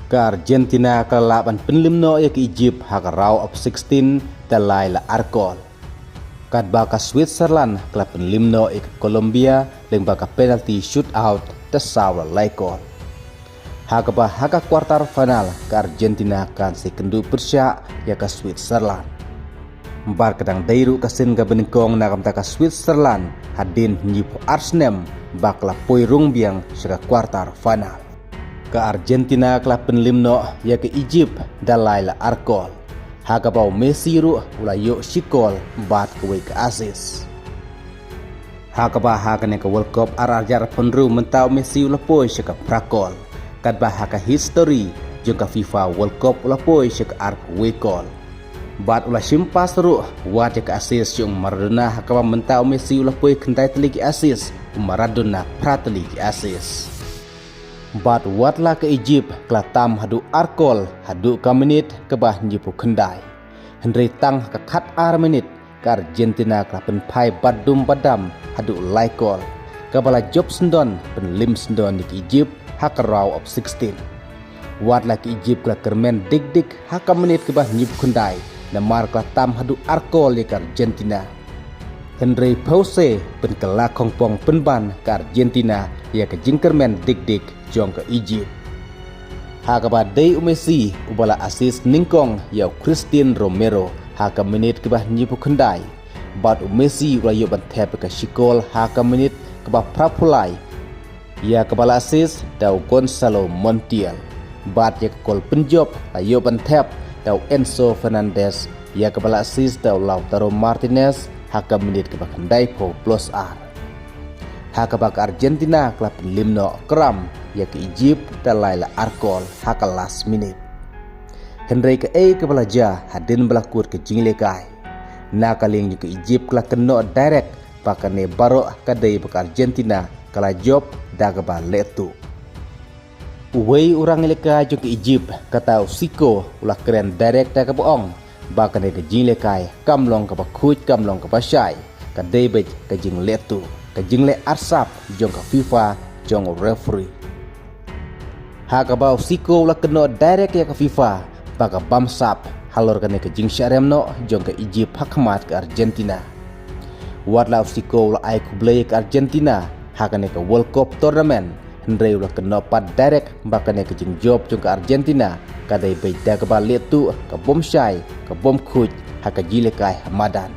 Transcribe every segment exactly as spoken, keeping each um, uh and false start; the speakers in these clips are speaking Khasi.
Ka Argentina ka la lah ban pynlim noh ïa ka Egypt ha ka round of sixteen da lai la ar kol. Katba ka Switzerland ka la pynlim noh ïa ka Colombia lyngba ka penalty shootout da saw la lai kol. Ha kaba ha ka quarter final ka Argentina kan sa ïakynduh pyrshah ïa ka Switzerland. Bad ka dang dei ruh ka sien kaba nyngkong na ka bynta ka Switzerland hadien hynñiewphew ar snem ba ka la poi rung biang sha ka quarter final. Ka Argentina ka la pynlim noh ïa ka Egypt da lai la ar kol, ha kaba u Messi ruh u la ïoh shi kol bad kawei ka assist. Ha kaba ha kane ka World Cup ar hajar arphew hynriew mynta u Messi u la poi sha ka phra kol, katba ha ka history jong ka FIFA World Cup u la poi sha ka arphew wei kol. Bad u la shim pass ruh wat ïa ka assist jong Maradona, ha kaba mynta u Messi u la poi khyndai tylli ki assist, u Maradona phra tylli ki assist. Bad wat la ka Egypt ka la tam haduh ar kol haduh ka minit kaba hynñiewphew khyndai, hynrei tang ha ka khat ar minit ka Argentina ka la pynphai bad dum bad dam haduh lai kol, kaba la jop syndon pynlim syndon ïa ka Egypt ha ka round of sixteen. Wat la ka Egypt ka la kyrmen dik dik ha ka minit kaba hynñiewphew khyndai, namar ka la tam haduh ar kol ïa ka Argentina. Hynrei phewse pynkylla khongpong pynban ka Argentina ïa ka jingkyrmen dik dik jong ka Egypt. Ha kaba dei u Messi uba la assist nyngkong ïa u Christian Romero ha ka minit kaba hynñiewphew khyndai, bad u Messi u la ïoh ban thep ïa ka shi kol ha ka minit kaba phraphew lai, ïa kaba la assist da u Gonzalo Montiel. Bad ïa ka kol pynjop la ïoh ban thep da u Enzo Fernandez, ïa kaba la assist da u Lautaro Martinez ha ka minit kaba khyndaiphew plus ar. Ha kaba ka Argentina ka la pynlim noh kram ïa ka Egypt da lai la ar kol ha ka last minute. Hynrei kaei kaba la jia hadien ba la kut ka jingïalehkai? Na ka liang jong ka Egypt ka la kynnoh direct ba kane baroh ka dei ba ka Argentina ka la jop da kaba lehtuh. Uwei u rangïalehkai jong ka Egypt, kata u Zico, u la kren direct da kaba ong ba kane ka jingïalehkai kam long kaba khuid, kam long kaba shai, ka dei beit ka jinglehtuh, ka jingleh arsap jong ka FIFA, jong u referee. Ha kaba u Zico u la kynnoh direct ïa ka FIFA ba ka bamsap halor kane ka jingshah rem noh jong ka Egypt ha khmat ka Argentina. Wat la u Zico u la ai khublei ïa ka Argentina ha kane ka World Cup tournament, hynrei u la kynnoh pat direct ba kane ka jingjop jong ka Argentina ka dei beit da kaba lehtuh, ka bym shai, ka bym khuid ha ka jingïalehkai ha madan.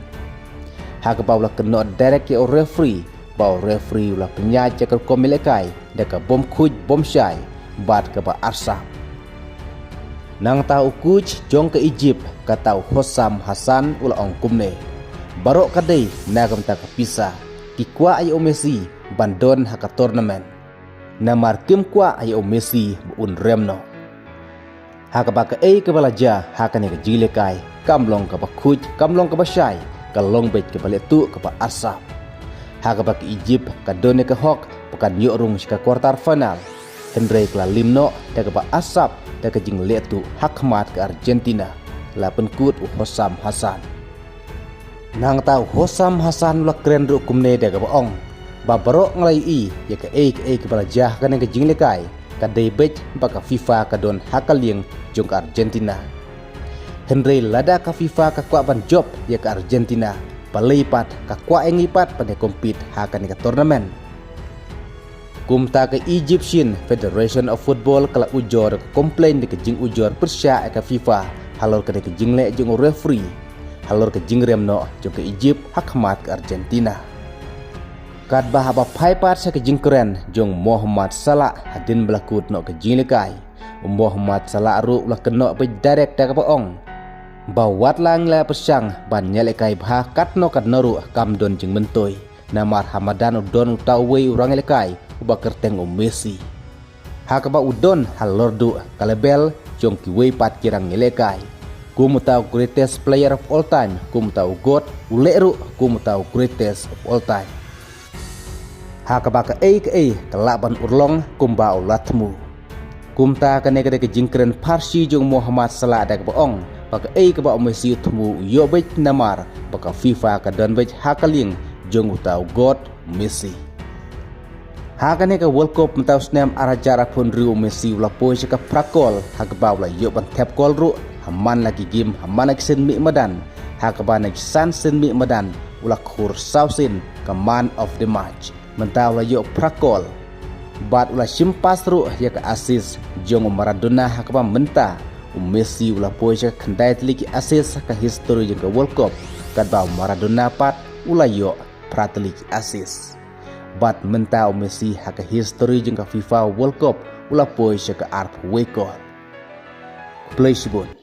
Ha kaba u la kynnoh direct ïa u referee, ba u referee u la pynïaid ïa ka rukom ïalehkai da ka bym khuid bym shai bad kaba arsap. Nangta u coach jong ka Egypt, kata u Hossam Hassan, u la ong kumne: Baroh ka dei na ka bynta ka pisa. Ki kwah ïa u Messi ban don ha ka tournament, namar kim kwah ïa u Messi ba un rem noh. Ha kaba kaei kaba la jia ha kane ka jingïalehkai kam long kaba khuid, kam long kaba shai, ka long beit kaba lehtuh, kaba arsap. Ha kaba ka Egypt ka don ïa ka hok ba kan ïoh rung sha ka quarter final, hynrei ka la lim noh da kaba arsap da ka jinglehtuh ha khmat ka Argentina, la pynkut u Hossam Hassan. Nangta u Hossam Hassan u la kren ruh kumne da kaba ong ba baroh nga la ïohi ïa kaei kaei kaba la jia ha kane ka jingïalehkai, ka dei beit ba ka FIFA ka don ha ka liang jong ka Argentina. Hynrei lada ka FIFA ka kwah ban jop ïa ka Argentina, balei pat ka kwah ïa ngi pat ban ïa compete ha kane ka tournament? Kumta ka Egyptian Federation of Football ka la ujor ka complaint da ka jingujor pyrshah ïa ka FIFA halor kane ka jingleh jong u referee halor ka jingrem noh jong ka Egypt ha khmat ka Argentina. Katba haba phai pat sha ka jingkren jong u Mohamed Salah hadien ba la kut noh ka jingïalehkai, u Mohamed Salah ruh u la kynnoh beit direct da kaba ong ba wat la ngi la pyrshang ban ïalehkai bha katno katno ruh kam don jingmyntoi, namar ha madan u don uta uwei u rangïalehkai uba kyrteng u Messi. Ha kaba u don halor duh ka level jong kiwei pat ki rangïalehkai. Kum uta u greatest player of all time, kum uta u GOAT, u leh ruh kum uta u greatest of all time. Ha kaba kaei kaei ka lah ban urlong kumba u la thmu. Kumta kane ka dei ka jingkren pharshi jong u Mohamed Salah da kaba ong ba kaei kaba u Messi u thmu u ïoh beit namar ba ka FIFA ka don beit ha ka liang jong uta u GOAT, Messi. Ha kane ka World Cup mynta u snem ar hajar arphew hynriew u Messi u la poi sha ka phra kol ha kaba u la ïoh ban thep kol ruh ha man la ki game ha man la ki sien mih madan ha kaba na ki san sien mih madan u la khur saw sien ka man of the match. Mynta u la ïoh phra kol bad u la shim pass ruh ïa ka assist jong u Maradona ha kaba mynta u Messi u la poi sha ka khyndai tylli ki assist ha ka history jong ka World Cup katba u Maradona pat u la ïoh phra tylli ki assist. Bad mynta u Messi ha ka history jong ka FIFA World Cup u la poi sha ka arphew wei kol. Khublei shibun.